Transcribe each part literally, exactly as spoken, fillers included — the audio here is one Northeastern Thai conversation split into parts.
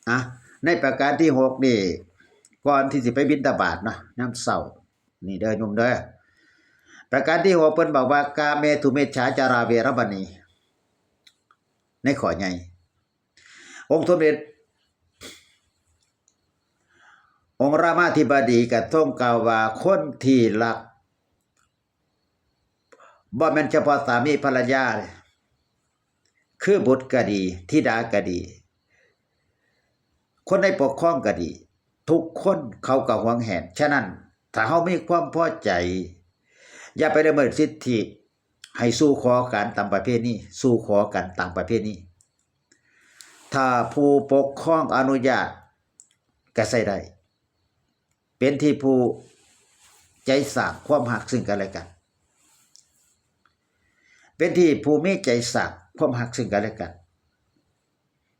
อ่ะ ในประการที่หกนี่ ก่อนที่สิไปบิณฑบาตเนาะ ยามเช้า นี่เด้อโยมเด้อ ประการที่หกเพิ่นบอกว่า กาเมสุมิจฉาจาราเวรมณี ในข้อใหญ่ องค์สมเด็จ องค์รามาธิบดีก็ทรงกล่าวว่า คนที่รัก บ่แม่นเฉพาะสามีภรรยา คือบุตรก็ดี ธิดาก็ดี คนในปกครองก็ดี ทุกคนเขาก็หวงแหน ฉะนั้น ถ้าเฮามีความพอใจ อย่าไปละเมิดสิทธิ ให้สู่ขอกันตามประเพณี สู่ขอกันตามประเพณี ถ้าผู้ปกครองอนุญาต ก็ใช้ได้ เป็นที่ผู้ใจสร้างความฮักซึ่งกันและกัน เป็นที่ผู้มีใจสร้างความฮักซึ่งกันและกัน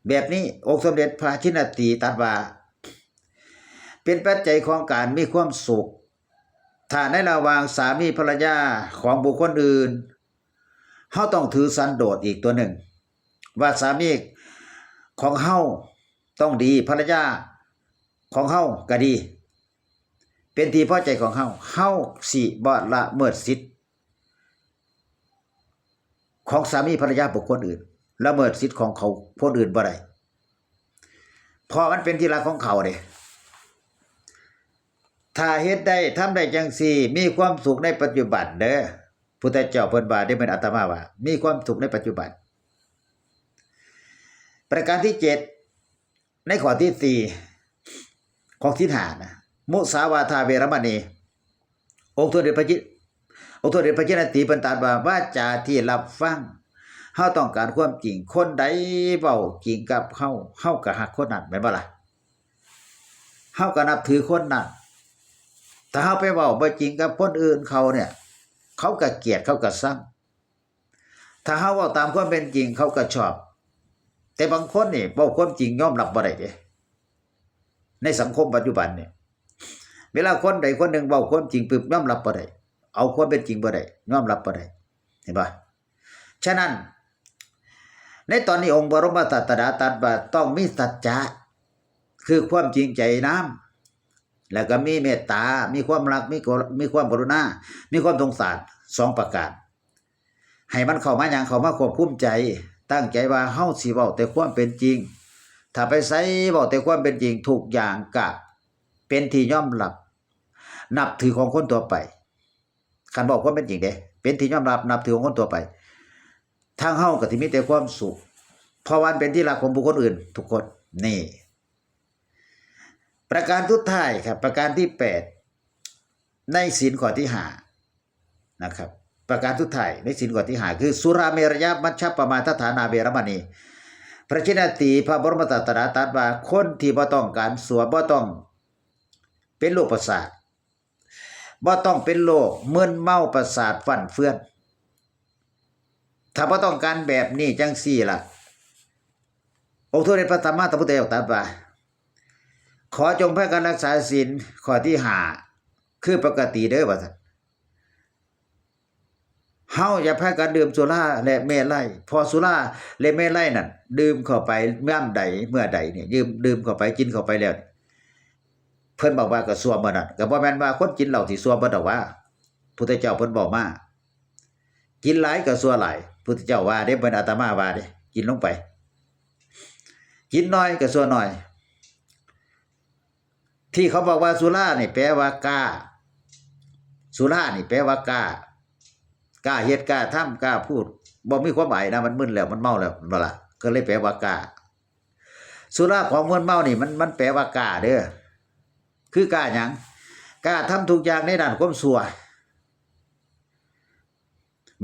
แบบนี้องค์สมเด็จพระชินสีห์ตรัสว่า เป็นปัจจัยของการมีความสุข ถ้าในระหว่างสามีภรรยาของบุคคลอื่น เฮาต้องถือสันโดษอีกตัวหนึ่ง ว่าสามีของเฮาต้องดี ภรรยาของเฮาก็ดี เป็นที่พอใจของเฮา เฮาสิบ่ละเมิดสิทธิ์ของสามีภรรยาบุคคลอื่น ละเมิดสิทธิ์ของเขาคนอื่นบ่ได้ เพราะมันเป็นที่รักของเขาเด้ ถ้าเฮ็ดได้ ทำได้จังซี่ มีความสุขในปัจจุบันเด้อ พุทธเจ้าเพิ่นว่าเด้ เป็นอาตมาว่า มีความสุขในปัจจุบัน ประการที่เจ็ด ในข้อที่สี่ ของศีลห้านะ มุสาวาทาเวรมณี องค์สมเด็จพระจิ องค์สมเด็จพระชินสีห์เพิ่นตรัสว่า วาจาที่รับฟัง เฮาต้องการความจริง คนใดเว้าจริงกับเฮา เฮาก็ฮักคนนั้น แม่นบ่ล่ะ เฮาก็นับถือคนนั้น ถ้าเฮาไปเว้าบ่จริงกับคนอื่นเขาเนี่ย เขาก็เกลียด เขาก็ซัง ถ้าเฮาเว้าตามความเป็นจริง เขาก็ชอบ แต่บางคนนี่เว้าความจริงยอมรับบ่ได้เด้ ในสังคมปัจจุบันเนี่ย เวลาคนใดคนหนึ่งเว้าความจริงปุ๊บ ยอมรับบ่ได้ เอาความเป็นจริงบ่ได้ ยอมรับบ่ได้ เห็นปะ ฉะนั้น ในตอนนี้องค์บรมศาสดาตรัสว่าต้องมีสัจจะ คือความจริงใจนำ แล้วก็มีเมตตา มีความรัก มีกรุ- มีความกรุณา มีความสงสาร สองประการ ให้มันเข้ามาหยัง เข้ามาควบคุมใจ ตั้งใจว่าเฮาสิเว้าแต่ความเป็นจริง ถ้าไปไสเว้าแต่ความเป็นจริง ทุกอย่างก็เป็นที่ยอมรับ นับถือของคนทั่วไป คันเว้าความเป็นจริงเด้ เป็นที่ยอมรับนับถือของคนทั่วไป ทางเฮาก็สิมีแต่ความสุข เพราะว่ามันเป็นที่รักของบุคคลอื่นทุกคน นี่ ประการสุดท้ายครับ ประการที่แปด ในศีลข้อที่ห้านะครับ ประการสุดท้ายในศีลข้อที่ห้า คือ สุราเมรยมัชฌปมาทฐานาเวรมณี พระชินสีห์พระบรมศาสดาตรัสว่า คนที่บ่ต้องการสัว บ่ต้องเป็นโรคประสาท บ่ต้องเป็นโรคมึนเมาประสาทฟั่นเฟือน ถ้าบ่ต้องการแบบนี้จังซี่ล่ะ องค์สมเด็จพระสัมมาสัมพุทธเจ้าตรัสว่า ขอจงพากันรักษาศีลข้อที่ห้า คือปกติเด้อ ว่าซั่น เฮาอย่าพากันดื่มสุราและเมรัย เพราะสุราและเมรัยนั่น ดื่มเข้าไปยามใดเมื่อใดเนี่ย ดื่ม- ดื่มเข้าไป กินเข้าไปแล้ว เพิ่นบอกว่าก็ซั่วเมื่อนั้น ก็บ่แม่นว่าคนกินเหล้าสิซั่วเบิดดอกว่า พุทธเจ้าเพิ่นบอกมา กินหลายก็ซั่วหลาย พุทธเจ้าว่าเด้ เพิ่นอาตมาว่าเด้ กินลงไป กินน้อยก็ซั่วน้อย ที่เขาบอกว่าสุรานี่แปลว่ากล้า สุรานี่แปลว่ากล้า กล้าเฮ็ดกล้าทำ กล้าพูด บ่มีความอายนะ มันมึนแล้ว มันเมาแล้ว แม่นบ่ล่ะ ก็เลยแปลว่ากล้า สุราของมึนเมานี่ มัน- มันแปลว่ากล้าเด้อ คือกล้าหยัง กล้าทำทุกอย่างในด้านความชั่ว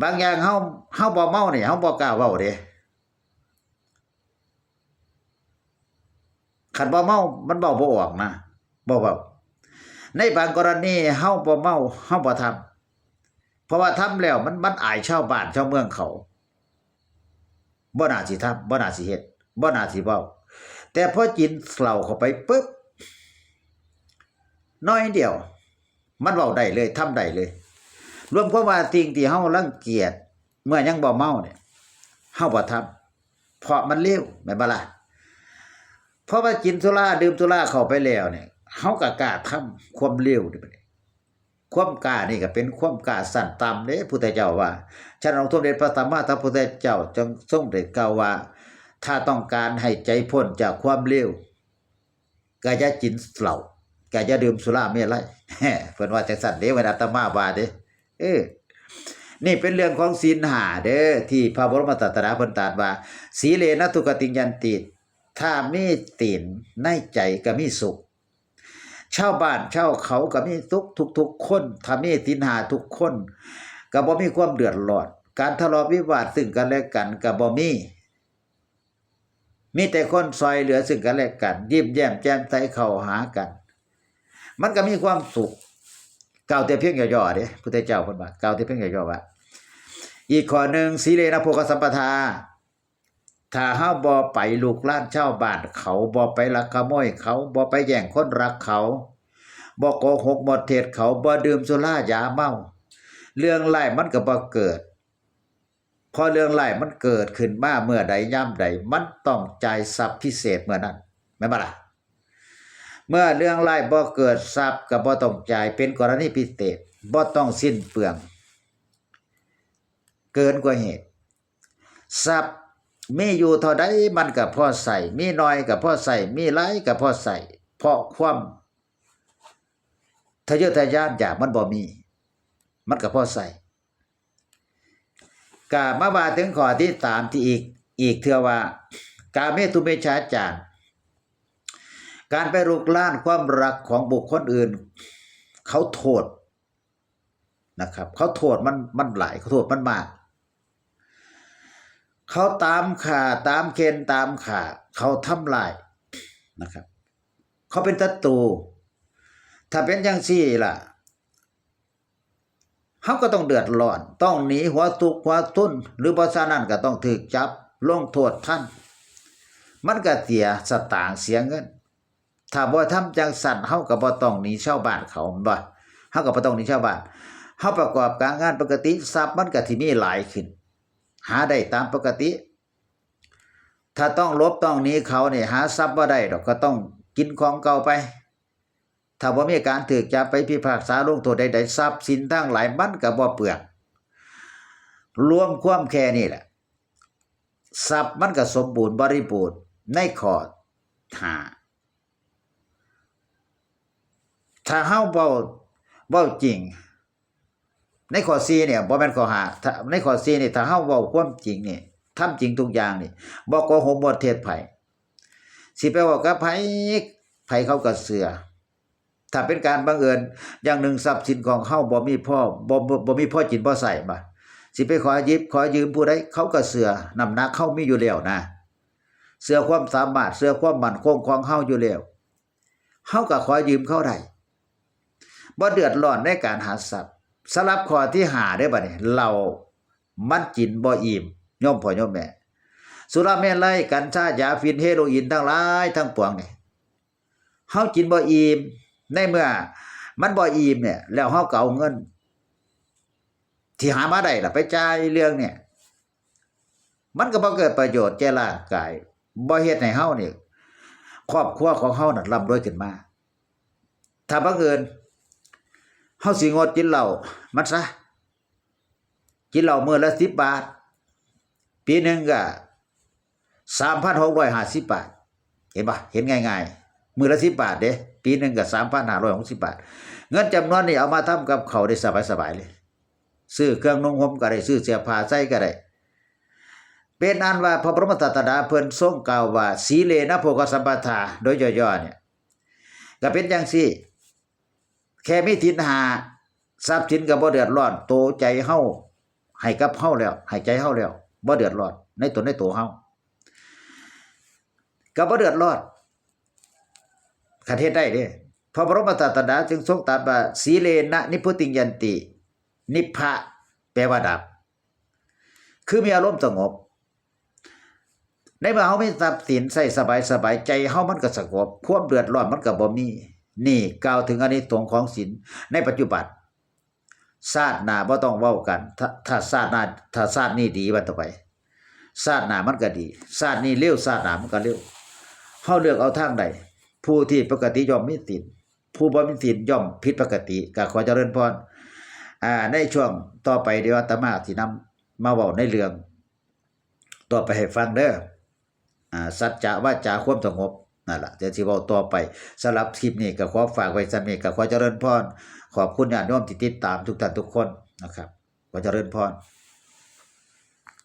บางอย่างเฮา- เฮาบ่เมานี่ เฮาบ่กล้าเว้าเด้ คันบ่เมา มันเว้าบ่ออกนะ บ่เว้า ในบางกรณีเฮาบ่เมา เฮาบ่ทำ เพราะว่าทำแล้วมัน- มันอายชาวบ้านชาวเมืองเขา บ่น่าสิทำ บ่น่าสิเฮ็ด บ่น่าสิเว้า แต่พอกินเหล้าเข้าไปปุ๊บ น้อยเดียว มันเว้าได้เลย ทำได้เลย รวมความว่าสิ่งที่เฮารังเกียจเมื่อยังบ่เมาเนี่ย เฮาบ่ทำ เพราะมันเลว แม่นบ่ล่ะ เพราะว่ากินสุราดื่มสุราเข้าไปแล้วเนี่ย เฮาก็กล้าทำความเลวนี่บัดนี้ ความกล้านี่ก็เป็นความกล้าชั้นต่ำเด้ พุทธเจ้าว่า ฉะนั้นองค์สมเด็จพระสัมมาสัมพุทธเจ้าจึงทรงได้กล่าวว่า ถ้าต้องการให้ใจพ้นจากความเลว ก็อย่ากินเหล้า ก็อย่าดื่มสุราเมรัย เพิ่นว่าจังซั่นเด้ เพิ่นอาตมาว่าเด้ เออ นี่เป็นเรื่องของศีลห้าเด้อ ที่พระบรมศาสดาเพิ่นตรัสว่า สีเลนะสุขติงยันติ ถ้ามีศีลในใจก็มีสุข ชาวบ้านชาวเขาก็มีสุขทุกๆคน ถ้ามีศีลห้าทุกคน ก็บ่มีความเดือดร้อน การทะเลาะวิวาทซึ่งกันและกันก็บ่มี มีแต่คนซอยเหลือซึ่งกันและกัน ยิ้มแย้มแจ่มใสเข้าหากัน มันก็มีความสุข กล่าวแต่เพียงย่อๆเด้ พุทธเจ้าเพิ่นว่ากล่าวแต่เพียงย่อๆว่า อีกข้อหนึ่ง สีเลนะโภคสัมปทา ถ้าเฮาบ่ไปลุกรานชาวบ้านเขา บ่ไปลักขโมยเขา บ่ไปแย่งคนรักเขา บ่โกหกมดเท็จเขา บ่ดื่มสุรายาเมา เรื่องร้ายมันก็บ่เกิด พอเรื่องร้ายมันเกิดขึ้นมาเมื่อใดยามใด มันต้องจ่ายทรัพย์พิเศษเมื่อนั้น แม่นบ่ล่ะ เมื่อเรื่องร้ายบ่เกิด ทรัพย์ก็บ่ต้องจ่าย เป็นกรณีพิเศษ บ่ต้องสิ้นเปลือง เกินกว่าเหตุ ทรัพย์มีอยู่เท่าใดมันก็พอใช้ มีน้อยก็พอใช้ มีหลายก็พอใช้ เพราะความทะเยอทะยานอยากมันบ่มี มันก็พอใช้ ก็มาว่าถึงข้อที่สามที่อีก อีกเทื่อว่า กาเมสุมิจฉาจาร การไปลุกรานความรักของบุคคลอื่น เขาโทษนะครับ เขาโทษมัน มันหลาย เขาโทษมันมาก เขาตามฆ่า ตามเข่น ตามฆ่า เขาทำลายนะครับ เขาเป็นศัตรู ถ้าเป็นจังซี่ล่ะ เฮาก็ต้องเดือดร้อน ต้องหนีหัวทุกข์หัวทุน หรือบ่ฉะนั้นก็ต้องถูกจับลงโทษทัน มันก็เสียสตางค์เสียเงิน ถ้าบ่ทำจังซั่น เฮาก็บ่ต้องหนีชาวบ้านเขา แม่นบ่ เฮาก็บ่ต้องหนีชาวบ้าน เฮาประกอบการงานปกติ ทรัพย์มันก็สิมีหลายขึ้น หาได้ตามปกติ ถ้าต้องหลบต้องหนีเขานี่ หาทรัพย์บ่ได้ดอก ก็ต้องกินของเก่าไป ถ้าบ่มีการถูกจับไปพิพากษาลงโทษใดๆ ทรัพย์สินทั้งหลายมันก็บ่เปลือง รวมความแค่นี้แหละ ทรัพย์มันก็สมบูรณ์บริบูรณ์ในข้อห้า ถ้าเฮาเว้า เว้าจริง ในข้อสี่เนี่ย บ่แม่นข้อห้า ถ้า ในข้อสี่นี่ ถ้าเฮาเว้าความจริงนี่ ทำจริงทุกอย่างนี่ บ่โกหกมดเท็จไผ สิไปเว้ากับไผ ไผเขาก็เชื่อ ถ้าเป็นการบังเอิญอย่างหนึ่ง ทรัพย์สินของเฮาบ่มีพอ บ่ บ่ บ่มีพอกินพอใช้ บ่ สิไปขอหยิบขอยืมผู้ใด เขาก็เชื่อ น้ำหนักเฮามีอยู่แล้วนะ เชื่อความสามารถ เชื่อความมั่นคงของเฮาอยู่แล้ว เฮาก็ขอยืมเขาได้ บ่เดือดร้อนในการหาทรัพย์ สำหรับข้อที่ห้าเด้อบัดนี้ เหล้ามันกินบ่อิ่ม โยมพ่อโยมแม่ สุราเมรัย กัญชา ยาฝิ่น เฮโรอีน ทั้งหลายทั้งปวงนี่ เฮากินบ่อิ่ม ในเมื่อมันบ่อิ่มเนี่ย แล้วเฮาก็เอาเงินที่หามาได้ล่ะไปจ่ายเรื่องเนี่ย มันก็บ่เกิดประโยชน์แก่ร่างกาย บ่เฮ็ดให้เฮานี่ ครอบครัวของเฮานั่นร่ำรวยขึ้นมา ถ้าบังเอิญเฮาสิงดกินเหล้ามันซะ กินเหล้ามื้อละสิบบาท ปีหนึ่งก็สามพันหกร้อยห้าสิบบาท เห็นบ่ เห็นง่ายๆ มื้อละสิบบาทเด้ ปีหนึ่งก็สามพันห้าร้อยหกสิบบาท เงินจำนวนนี้เอามาทำกับข้าวได้สบายๆเลย ซื้อเครื่องนุ่งห่มก็ได้ ซื้อเสื้อผ้าใส่ก็ได้ เป็นอันว่าพระบรมศาสดาเพิ่นทรงกล่าวว่า สีเลนะโภคสัมปทา โดยย่อๆเนี่ย ก็เป็นจังซี่ แค่มีศีลห้า ทรัพย์สินก็บ่เดือดร้อน โตใจเฮา ให้กับเฮาแล้ว ให้ใจเฮาแล้ว บ่เดือดร้อน ในตนในตัวเฮา ก็บ่เดือดร้อน คันเฮ็ดได้เด้ พระบรมศาสดาจึงทรงตรัสว่า สีเลนะนิพพุติงยันติ นิพพะ แปลว่าดับ คือมีอารมณ์สงบ ในเมื่อเฮามีทรัพย์สินใช้สบายสบาย ใจเฮามันก็สงบ ความเดือดร้อนมันก็บ่มี นี่กล่าวถึงอานิสงส์ของศีลในปัจจุบัน ชาติหน้าบ่ต้องเว้ากัน ถ้า ถ้าชาติหน้า ถ้าชาตินี้ดีว่าต่อไป ชาติหน้ามันก็ดี ชาตินี้เลว ชาติหน้ามันก็เลว เฮาเลือกเอาทางใด ผู้ที่ปกติย่อมมีศีล ผู้บ่มีศีลย่อมผิดปกติ ก็ขอเจริญพร อ่า ในช่วงต่อไปเดี๋ยวอาตมาสินำมาเว้าในเรื่องต่อไปให้ฟังเด้อ อ่า สัจจะวาจาความสงบ นั่นล่ะ เดี๋ยวสิเว้าต่อไป สำหรับคลิปนี้ก็ขอฝากไว้ส่ำนี้ ก็ขอเจริญพร ขอบคุณญาติโยมที่ติดตามทุกท่านทุกคนนะครับ ขอเจริญพร